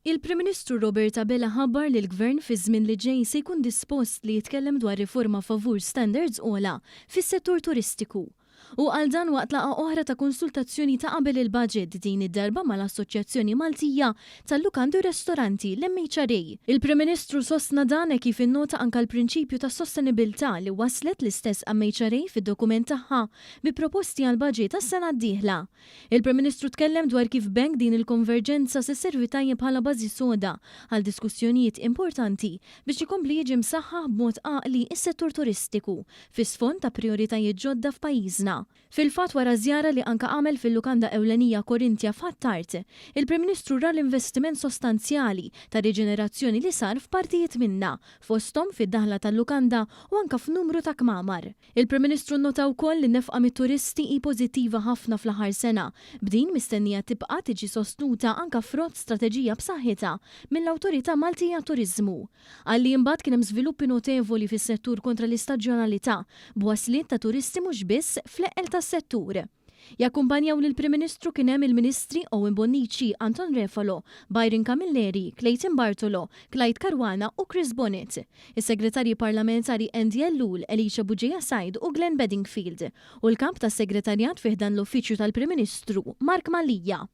Il-Prim Ministru Robert Abela ħabbar li l-Gvern fiż-żmien li ġej se jkun dispost li jitkellem dwar riforma favur standards ogħla fis-settur turistiku. Hu qal dan waqt laqgħa oħra ta' konsultazzjoni ta' qabel il-budget din id-darba mal-Assoċjazzjoni Maltija tal-Lukandi u Restoranti, l-MHRA. Il-Prim Ministru sostna dan hekk kif innota anke l-prinċipju tas-sostenibilità li wasslet l-istess MHRA fid-dokument tagħha bi proposti għall-budget għas-sena d-dieħla. Il-Prim Ministru tkellem dwar kif b'hekk din il-konverġenza se sservi tajjeb bħala bażi soda għal diskussjonijiet importanti biex ikompli jiġi msaħħaħ b'mod għaqli s-settur turistiku fi sfond ta' prijoritajiet ġodda f'pajjiżna. Fil-fatt wara żjara li anke għamel fil-lukanda ewlenija Corinthia f'Ħ'Attard, il-Prim Ministru ra l-investiment sostanzjali ta' riġenerazzjoni li sar f'partijiet minnha, fosthom fid-daħla tal-lukanda u anke f'numru ta' kmamar. Il-Prim Ministru nnota wkoll li n-nefqa mit-turisti hi pożittiva ħafna fl-aħħar sena, b'din mistennija tibqa' tiġi sostnuta anke frott strateġija b'saħħitha mill-Awtorità Maltija għat-Turiżmu. Qal li imbagħad kien hemm żviluppi notevoli fis-settur kontra l-istaġjonalità, b'wasliet ta' turisti mhux biss fl-eqqel tas-settur. Jakkumpanjaw lill-Prim Ministru kien hemm il-Ministri Owen Bonnici, Anton Refalo, Byron Camilleri, Clayton Bartolo, Clyde Caruana u Chris Bonett, is-Segretarji Parlamentari Andy Ellul, Alicia Bugeja Said u Glenn Bedingfield, u l-Kap tas-Segretarjat fi ħdan l-Uffiċċju tal-Prim Ministru, Mark Mallia.